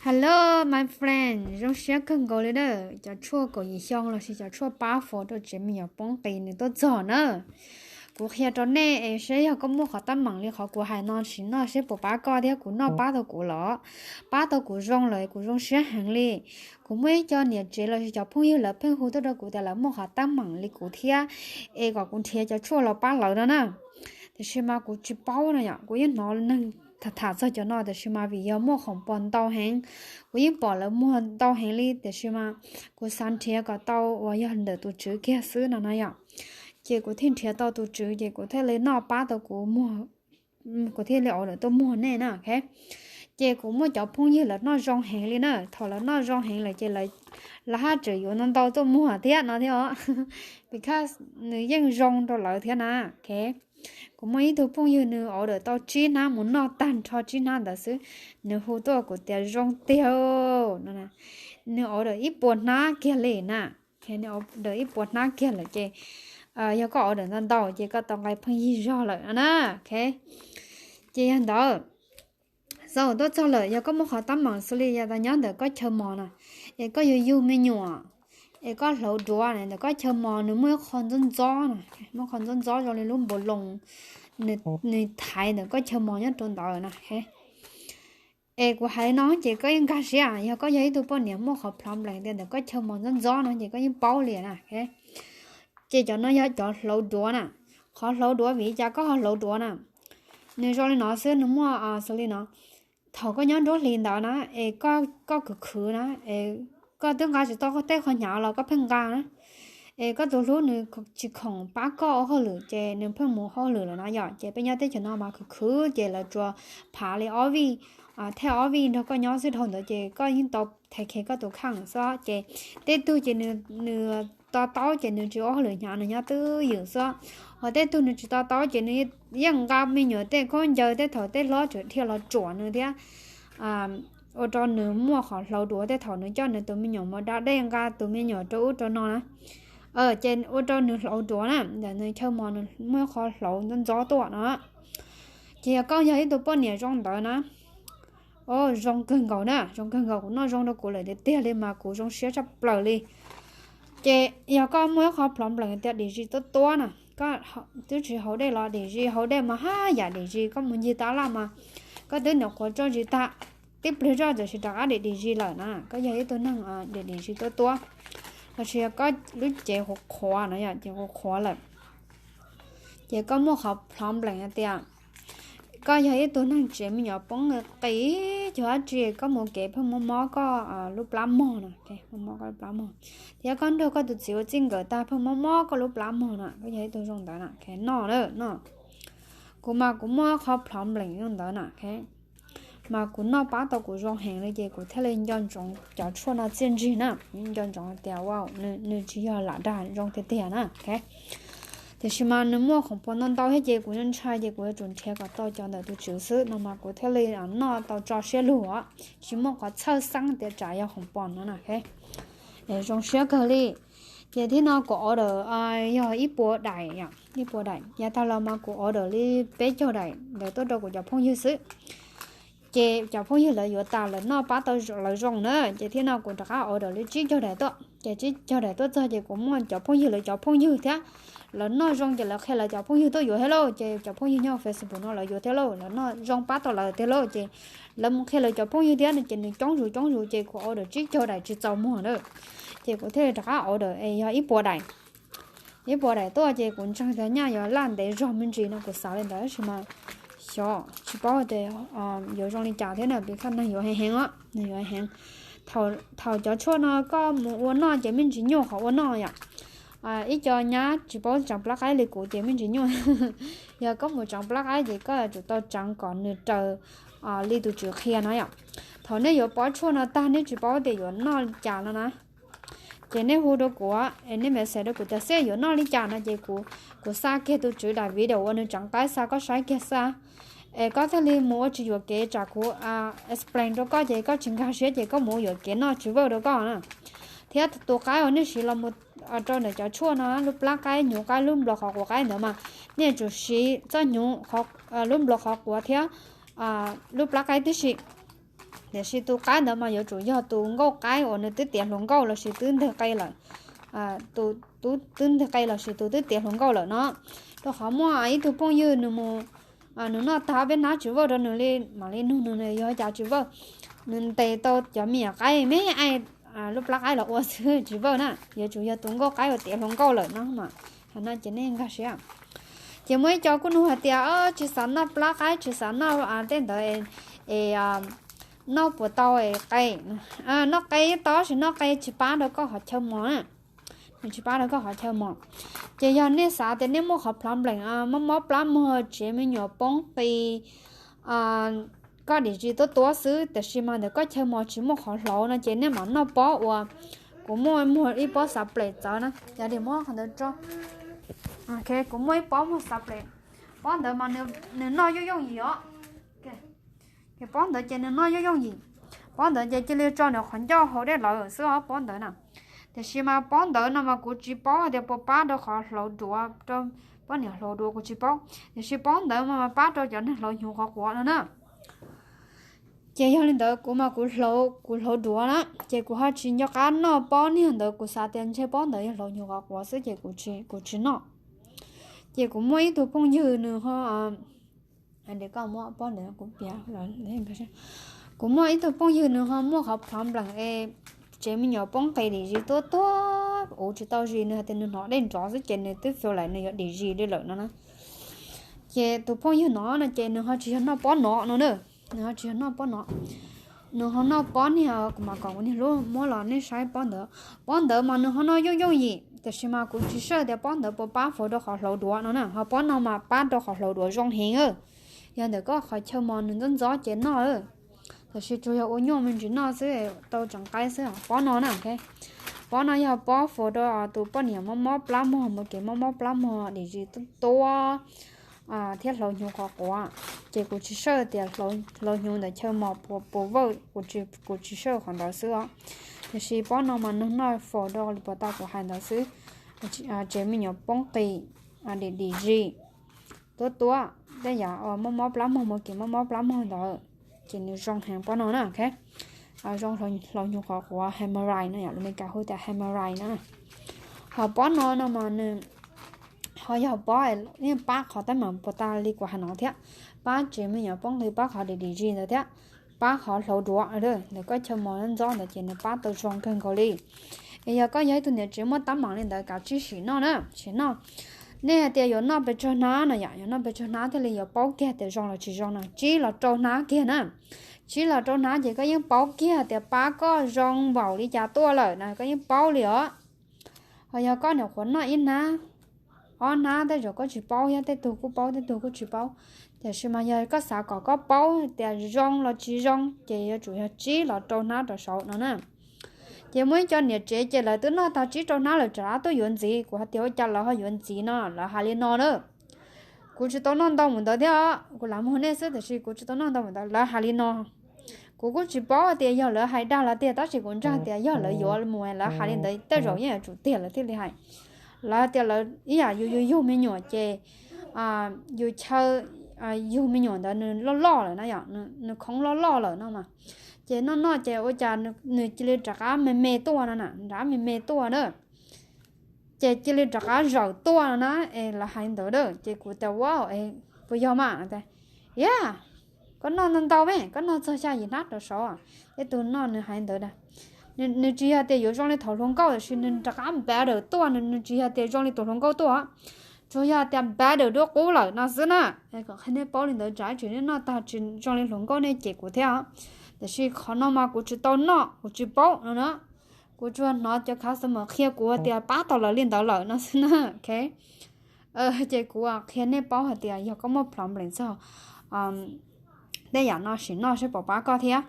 Hello my friend, zoo siab kawg nkaus li na. Cov tshuaj kaum yim xyoo los sis cov tshuaj pab fo rau tsev me nyuam poob qis nws tuaj txog na. Kuv qhia rau nej es seb yog koj muaj qhov teeb meem li qhov kuv hais no sim noj seb puas pab koj thiab kuv noj pab tau kuv los pab tau kuv zoo lawm kuv zoo siab heev li. Kuv muaj ib co niam tsev los sis cov phooj ywg lawv pheej hu tuaj rau kuv tias lawv muaj qhov teeb meem li kuv thiab es kom kuv nrhiav cov tshuaj los pab lawv no na. Tiam sis mas kuv tsis paub no yom, kuv yeej hnov neeg tham tham txog cov no tiam sis mas vim yog muaj khoom pos ntau heev, kuv yeej pom lawv muag ntau heev li tiam sis mas kuv xav nrhiav kom tau uas yog ntawm tus tswv kiag xwb no na yom. Ces kuv thiaj nrhiav tau tus tswv ces kuv thiaj li noj pab tau kuv muag, kuv thiaj li order tuaj muag nej na. Ces kuv muaj cov phooj ywg lawv noj zoo heev li na, thaum lawv noj zoo heev lawm ces lawv haj tseem yuav ntau ntau tuaj muag thiab no thiab os, because nws yeej zoo rau lawv thiab na. Kuv muaj ib tug phooj ywg nws order tau tsib hnab mus noj tag nrho tsib hnab ntawd xwb, nws hu tuaj kuv tias zoo tiag no. Nws order ib puas hnab kiag li na. Nws order ib puas hnab kiag lawm ces yog koj order ntau ntau ces koj tau nqe pheej yig zog lawm no na. Ces yog ntawd, xaus tuaj txog lawm yog koj muaj qhov teeb meem xws li yog tas nyob ntawm koj chaw mos na, es koj yug yug me nyuam, es koj hlauv duav ntawm koj chaw mos nws muaj ib qho ntxob ntxob na, muaj qho ntxob ntxob zoo li lub npaus loos, nws thaiv ntawm koj chaw mos nyob rau ntawd na. Es kuv hais no ces koj yeej nkag siab, yog koj yog ib tug poj niam muaj qhov plhov nplees tias ntawm koj chaw mos ntxob ntxob no ces koj yeej paub li na. Ces cov no yog cov hlauv duav na. Qhov hlauv duav vim li cas koj ho hlauv duav na? Nws zoo li no xwb, nws muaj xws li no. Thaum koj nyob nruab hlis ntawd na, es koj khwv khwv na, es koj twb nqa tsis tau tej qhov hnyav los koj pheej nqa na, es koj tus hlub nws tsis khoom pab koj ua hauj lwm ces nws pheej mus hauj lwm lawm na yom. Ces peb nyob teb chaws no mas khwv khwv ces lawv tsuas phav li ob vij, thaj ob vij nrog koj nyob xwb, dhau ntawd ces koj yeej tau thaiv khev koj tus kheej xwb. Ces tej tug ces nws to taub ces nws tsis ua hauj lwm hnyav, nws nyob twj ywm xwb. Ho tej tug nws tsis to taub ces nws yeej nqa me nyuam tej khaub ncaws tej thaum tej hlob tseem dhia los tsuam nws thiab, ua rau nws muaj qhov hlauv duav tej thaum nws coj nws tus me nyuam mus da dej nqa tus me nyuam rau ub rau no na. Ces ua rau nws hlauv duav na, ntawm nws chaw mos nws muaj qhov hlauv ntxob ntxob tuaj no. Ces yog koj yog ib tug poj niam zoo ntawd na, o, zoo kawg nkaus na, zoo kawg nkaus, kuv noj zoo rau kuv lawm tiag tiag li mas kuv zoo siab tshaj plaws li. Ces yog koj muaj ib qho plhov nplees tias dim zis tuab tuab na, koj twb tsis haus dej los dim zis, haus dej mas haj yam dim zis, koj mus ncig tab laj mas koj twb nyuam qhuav tso zis tag, tib pliag zoj tam sim rov qab dim dim zis lawm na, koj yog ib tug neeg dim dim zis tuab tuab, los sis yog koj lub cev qhuav qhuav no yom, cev qhuav qhuav lawm, ces koj muaj qhov plhov nplees hais tias koj yog ib tug neeg tsev me nyuam poob qis, cog dab tsi koj mus kev pheej mob mob koj lub plab mog no, mob koj lub plab mog, thiab koj nrog koj tus txiv ua txij nkawm tag pheej mob mob koj lub plab mog no, koj yog ib tug zoo ntawd na, noj na, noj. Kuv mas kuv muaj qhov plhov nplees zoo ntawd na, mas kuv noj pab tau kuv zoo heev li ces kuv thiaj li nco ntsoov cov tshuaj no txiaj ntsig na, nco ntsoov tias nws tsis yog lam dag zoo tiag tiag na. Tiam sis mas nws muaj khoom pos ntau ntau thiab ces kuv ntshai ces kuv yuav tsum nrhiav kom tau cov ntawm tus tswv xwb no mas kuv thiaj li noj tau tso siab lug os, tsis muaj qhov txhawj xeeb tias tsam yog khoom pos no na. Zoo siab kawg li. Ces thib no kuv order yog ib puas daim, ib puas daim, yav tag los mas kuv order li peb caug daim ntawd tuaj rau kuv cov phooj ywg xwb. Ces cov phooj ywg lawv yuav tas lawv noj pab tau lawv zoo na, ces thib no kuv rov qab order li tsib caug daim tuaj. Ces tsib caug daim tuaj txog ces kuv muaj cov phooj ywg lawv cov phooj ywg thiab, lawv noj zoo ces lawv qhia lawv cov phooj ywg tuaj yuav thiab lauj. Ces cov phooj ywg nyob Facebook no lawv yuav thiab lauj, lawv noj zoo pab tau lawv tiag lauj. Ces lawv mus qhia lawv cov phooj ywg thiab no ces nws coob zus coob zus ces kuv order tsib caug daim tsis txaus muag na. Ces kuv thiaj li rov qab order es yog ib puas daim, ib puas daim tuaj ces kuv ntseeg tias nyaj yuav laj ntev zog me ntsis no kuv xav li ntawd tab sis mas xyov tsis paub tias yuav zoo li cas thiab na, vim khab neeg yuav heev heev os, neeg yuav heev. Thaum cov tshuaj no koj mus ua noj ces me ntsis nyuaj qhov ua noj yom. Ib co nyab tsis paub tseev plab qaib li kuv ces me ntsis nyuaj. Yog koj mus tseev plab qaib ces koj yuav tsum tau tseev kom nws raws li tus tswv qhia no yom. Thaum nej yuav pov tshuaj no tag nej tsis paub tias yuav noj li cas no na, ces nej hu rau kuv, es nej message rau kuv tias xij yuav noj li cas no ces kuv, kuv xa kiag tus tswv daim video uas nws tseev qaib xa koj saib kiag xwb. Es koj thiaj li mus ua tsis yuam kev tsam kuv explain rau koj ces koj tsis nkag siab ces koj mus ua yuam kev noj tsis vawj rau koj na. Thiab tus qaib uas nej siv los mus rau ntawm cov tshuaj no, lub plab qaib, hnyuv qaib, lub nplos qhov quav qaib ntawd mas nej tsum siv txoj hnyuv, lub nplos qhov quav thiab lub plab qaib tib si. Tiam sis tus qaib ntawd mas yuav tsum yog tus nkauj qaib uas nws twb tiav hluas nkauj lossis twb nteg qe lawm, tus, twb nteg qe lossis tus twb tiav hluas nkauj lawm no. Rau qhov muaj ib tug phooj ywg nws mus, nws noj tag peb hnab tsis vawj rau nws li, mam li nug nws yog cas tsis vawj. Nws ntes tau cov me nyuam qaib me me, lub plab qaib los ua xwb tsis vawj na. Yuav tsum yog tus nkauj qaib uas tiav hluas nkauj lawm no mas. Hais no ces nej nkag siab. Ces muaj ib co kuj nug hais tias tsis xav noj plab qaib, tsis xav noj tej ntawd es noj puas tau qe? Noj qe tau, tab sis noj qe tsis pab rau koj qhov chaw mos na. Nws tsis pab rau koj qhov chaw mos. Ces yog nej xav tias nej muaj qhov plab nplees, mob mob plab muag, tsev me nyuam poob qis, koj dim zis tuab tuab xwb, tiam sis mas ntawm koj chaw mos tsis muaj qhov hlauv no ces nej mam noj pob uas kuv muaj, muag ib pob xav plem txawv na, yog dim muab qhov ntawd tso. Kuv muaj ib pob muag xav plem. Pob ntawd mas nws noj yooj yooj yim os. Ces pob ntawd ces nws noj yooj yooj yim. Pob ntawd ces cia li tso nws qhov ncauj hauv dej lawm xwb os pob ntawd na. Tiam sis mas pob ntawd no mas kuv tsis paub hais tias puas pab rau qhov hlauv duav, rau poj niam hlauv duav kuv tsis paub. Tiam sis pob ntawd mas pab rau cov neeg hlauv hnyuv qhuav quav no na. Ces yog li ntawd kuv mas kuv hlauv, kuv hlauv duav na, ces kuv ho tsis nco qab noj pob niag ntawd, kuv xav tias ntshe pob ntawd yog hlauv hnyuv qhuav quav xwb ces kuv tsis noj. Ces kuv muaj ib tug phooj ywg nws ho, koj muab pob ntawd kuv piav, kuv muaj ib tug phooj ywg nws ho muaj qhov plab nplees es tsev me nyuam poob qis dim zis tuab tuab, ua tsis tau zis, nws hais tias nws hnov dej nrov xwb ces nws twb feel like nws yuav dim zis li lawm no na. Ces tus phooj ywg no no ces nws ho tsis yog noj pob no no na, nws ho tsis yog noj pob no. Nws ho noj pob niag, kuv mam kom kuv niag hlub muab los nej saib pob ntawd. Pob ntawd mas nws ho noj yooj yooj yim, tiam sis mas kuv tsis sure tias pob ntawd puas pab faus rau qhov hlauv duav no na. Ho pob no mas pab rau qhov hlauv duav zoo heev. Yog ntawm koj qhov chaw mos nws ntxob ntxob ces noj. Tiam sis tsuas yog ua nyuaj me ntsis noj xwb, tau tseem qaib xwb. Pob no na, pob no yog pob faus rau tus poj niam mob mob plab muag, mus kev mob mob plab muag, dim zis tuab tuab thiab hlauv hnyuv qhuav quav. Ces kuv tsis sure tias hlauv hnyuv ntawm chaw mos puas, puas vawj, kuv tsis sure qhov ntawd xwb os. Tiam sis pob no mas nws noj faus rau li puas tau kuv hais ntawd xwb. Tsev me nyuam poob qis, dim dim zis, tuab tuab, tej yam mob mob plab muag, mus kev mob mob plab muag ntawd, ces nws zoo heev pob no na. Zoo hlauv hnyuv qhuav quav, hemorrhoid no, yog lus Meskas hu tias hemorrhoid no. Ho pob no no mas nws ho yog pob yeej pab qhov teeb meem puas tas li kuv hais no thiab, pab tsev me nyuam poob qis, pab qhov dim dim zis ntawd thiab, pab qhov hlauv duav ntawm koj chaw mos ntxob ntawd ces nws pab tau zoo kawg nkaus li. Es yog koj yog ib tug niam tsev muaj teeb meem li ntawd kav tsij sim noj na, sim noj. Nej hais tias yuav noj pes tsawg hnab no yom, yuav noj pes tsawg hnab thiaj li yuav paub kiag tias zoo los tsis zoo no, tsib los rau hnab kiag na. Tsib los rau hnab ces koj yeej paub kiag tias pab koj zoo npaum li cas tuaj lawm na, koj yeej paub li os. Ho yog koj nyuam qhuav noj ib hnab, ob hnab, tej zaum koj tsis paub thiab, tej tug kuj paub tej tug kuj tsis paub. Tiam sis mas yog koj xav kom koj paub tias zoo los tsis zoo ces yuav tsum yog tsib los rau hnab rau saud no na. Ces muaj ib co niam tsev ces lawv twb noj tag tsib rau hnab lawm rov qab tuaj yuav ntxiv. Kuv hais tias ua cas lawv ho yuav ntxiv no, lawv hais li no na. Kuv tsis tau noj ntau mus ntawd thiab, kuv lam muag nej xwb tiam sis kuv tsis tau noj ntau mus ntawd, lawv hais li no. Kuv kuj tsis paub tias yog lawv hais dag los tiag, tab sis kuv ntseeg tias yog lawv yuav mus lawv hais li ntawd tej zaum yeej yuav tsum tiag lawv thiaj li hais. Lawv tias lawv ib yam yus yug me nyuam ces yus chaw yug me nyuam ntawd nws loj loj lawm no yom, nws khoob loj loj lawm no mas, ces noj noj ces ua cas nws cia li rov qab me me tuaj no na, rov qab me me tuaj na. Ces cia li rov qab zawm tuaj no na, es lawv hais ntawd a, ces kuv tias ua, puas yog mas? Yog, koj noj ntau ntau me, koj noj txog xya yim hnab rau saud. Tej tug noj nws hais ntawd a, nws tsis yog tias yuav zoo li thaum hluas nkauj tiam sis nws rov qab better tuaj, nws tsis yog tias zoo li tus hluas nkauj tuaj, tsuas yog tias better dua qub lawm no xwb na. Kom qhia nej paub li ntawd, tsam ib tsam nej noj tag tsis zoo li hluas nkauj nej cem kuv thiab. Tiam sis qhov no mas kuv tsis tau noj, kuv tsis paub no na. Kuv tsuas hnov cov customer qhia kuv tias pab tau lawv li ntawd lawm no xwb na. Ces kuv qhia nej paub hais tias yog koj muaj problem txog tej yam no sim noj saib puas pab koj thiab.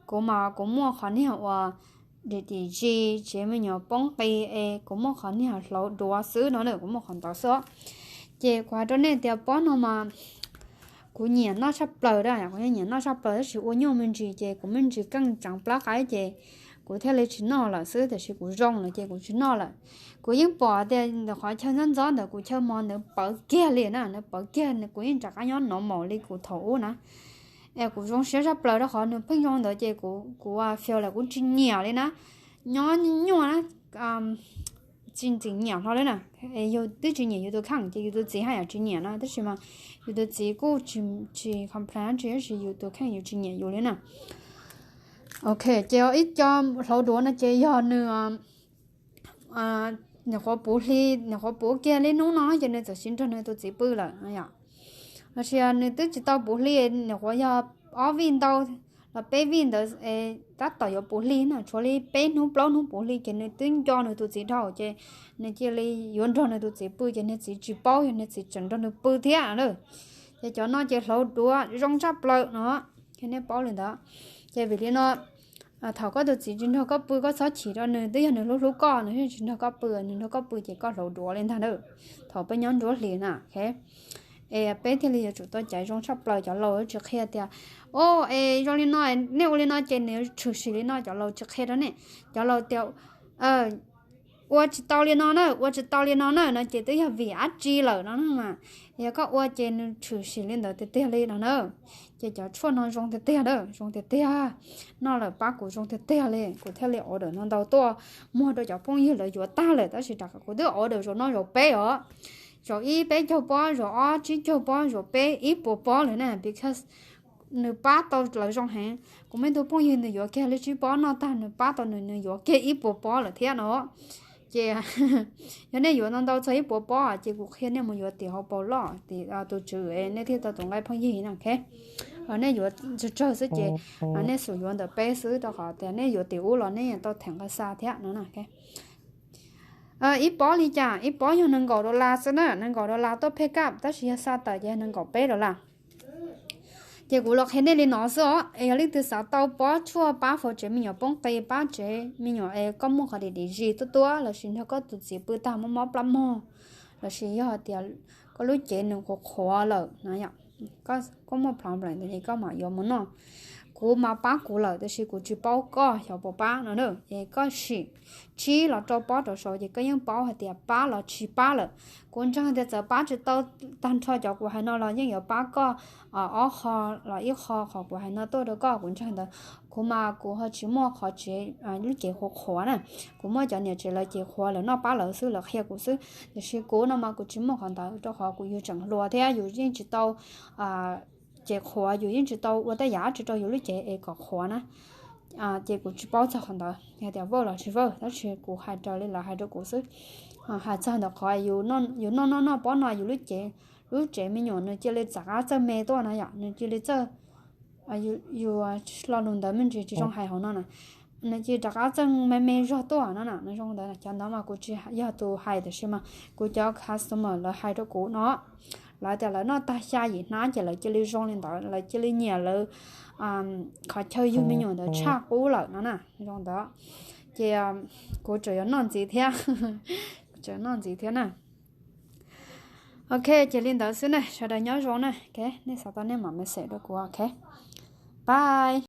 Kuv mas kuv muaj qhov niag uas dim dim zis, tsev me nyuam poob qis es kuv muaj qhov niag hlauv duav xwb no na, kuv muaj qhov ntawd xwb. Ces kuv hais rau nej tias pob no mas kuv nyiam noj tshaj plaws a, kuv nyiam noj tshaj plaws tab sis ua nyuaj me ntsis ces kuv me ntsis keej tseev plab qaib ces kuv thiaj li tsis noj lawm xwb, tiam sis kuv zoo lawm ces kuv tsis noj lawm. Kuv yeej pom tias ntawm qhov chaw ntxob ntxob ntawm kuv chaw mos ntawd pawv kiag li na, ntawd pawv kiag, kuv yeej rov qab nyob normal li kuv thaum ub na. Kuv zoo siab tshaj plaws rau qhov nws pheej zoo ntawd ces kuv, kuv feel lawm kuv tsis nyiam li na. Nyob nyuaj na, tsis txim nyiam hlo li na. Yus twb tsis nyiam yus tus kheej ces yus tus txiv haj yam tsis nyiam na, tab sis mas yus tus txiv kuj tsis, tsis complain tsis, tab sis yus tus kheej yus tsis nyiam yus li na. Ok, ces ib co hlauv duav no ces yog nws nyuam qhuav puv hli, nyuam qhuav puv kiag li hnub no ces nws txawm sis nrog nws tus txiv pw lawm yom. Los sis nws twb tsis tau puv hli, nyuam qhuav yog ob vij ntau los peb vij ntawd tab tom yuav puv hli na, tshuav li peb hnub plaub hnub puv hli ces nws twb nco nws tus txiv dhau ces nws cia li yuav nrog nws tus txiv pw ces nws txiv tsis paub, yog nws txiv tseem nrog nws pw thiab na. Ces cov no ces hlauv duav zoo tshaj plaws no, ces nej paub li ntawd. Ces vim li no, thaum koj tus txiv tsis nrog koj pw koj txhob chim rau nws, twb yog nws hlub hlub koj nws tsis nrog koj pw, nws nrog koj pw ces koj hlauv duav li ntag na. Thaum peb nyob nruab hlis na, es peb thiaj li yuav tsum tau caiv zoo tshaj plaws. Cov laus tsis qhia tias, o, es zoo li no, nej ua li no ces nws tshwm sim li no, cov laus tsis qhia rau nej. Cov laus tias ua tsis tau li no na, ua tsis tau li no na no ces twb yog vim dab tsi lawm no na. Yog koj ua ces nws tshwm sim li ntawd tiag tiag li no na. Ces cov tshuaj no zoo tiag tiag na, zoo tiag tiag. Noj lawm pab kuv zoo tiag tiag li, kuv thiaj li order no ntau tuaj muag rau cov phooj ywg lawv yuav tag lawm, tab sis rau qhov kuv twb order zaum no zaum peb os. Zaum ib peb caug pob, zaum ob tsib caug pob, zaum peb ib puas pob lawm na, because nws pab tau lawv zoo heev. Kuv muaj ib tug phooj ywg nws yuav kiag li tsib pob noj tag nws pab tau nws, nws yuav kiag ib puas pob lawm thiab no. Ces yog nej yuav ntau ntau txog ib puas pob ces kuv qhia nej mus yuav tim hauv paus loj, tim tus tswv nej thiaj tau tus nqaij phooj ywg no. Nej yuav tsawg tsawg xwb ces nej xum yuav ntawm peb xwb, rau qhov tias nej yuav tim ub los nej tau theem nqaij xa thiab no. Ib pob li cas? Ib pob yog nees nkaum dollar xwb na, nees nkaum dollar tuaj pick up, tab sis yog xa tawm ces yog nees nkaum peb dollar. Ces kuv los qhia nej li no xwb os, es yog leej twg xav tau pob tshuaj pab faus tsev me nyuam poob qe, pab tsev me nyuam es koj muaj qhov dim dim zis tuab tuab, los sis nrog koj tus txiv pw tag mob mob plab mog, los sis yog tias koj lub cev nws qhuav qhuav lawm no, koj muaj plhov nplaim ntawd es koj mam yuav mus noj. Kuv mas pab kuv lawm, tab sis kuv tsis paub koj xyov puas pab no na. Es koj sim tsib los rau pob rau saud ces koj yeej paub hais tias pab los tsis pab lawm. Kuv ntseeg tias txawm pab tsis tau tag nrho cov kuv hais no los yeej yuav pab koj ob qho los ib qho qhov kuv hais no tuaj rau koj, kuv ntseeg ntawd. Kuv mas kuv ho tsis muaj qhov tsev, lub cev qhuav qhuav na. Kuv muaj cov niam tsev lawv cev qhuav lawv noj pab lawv xwb, lawv qhia kuv xwb, tiam sis kuv no mas kuv tsis muaj qhov ntawd, rau qhov kuv yus tseem hluas thiab yus yeej tsis tau, cev qhuav yus yeej tsis tau ua tej yam dab tsi rau yus lub cev es kom qhuav na. Ces kuv tsis paub txog qhov ntawd, yog tias vawj los tsis vawj, tab sis kuv hais raws li lawv hais rau kuv xwb. Hais txog ntawm qhov yus noj noj noj pob no yus lub cev, lub tsev me nyuam nws cia li txav qab txawj me tuaj na yom, nws cia li txawj, yus lo lus ntawd me ntsis tsis zoo hais hauv no na. Nws cia li rov qab txawj me me zog tuaj no na, nws zoo ntawd. Cov ntawd mas kuv tsis yog tus hais, tiam sis mas kuv cov customer lawv hais rau kuv no, lawv tias lawv noj tag xya yim hnab ces lawv cia li zoo li ntawd, lawv cia li nyiam lawv qhov chaw yug me nyuam ntawd tshaj qub lawm no na, zoo ntawd. Ces kuv tseem yuav noj ntxiv thiab, kuv tseem noj ntxiv thiab na. Ok, ces li ntawd xwb na, sawv daws nyob zoo na. Nej xav tau nej mam message rau kuv, ok, bye.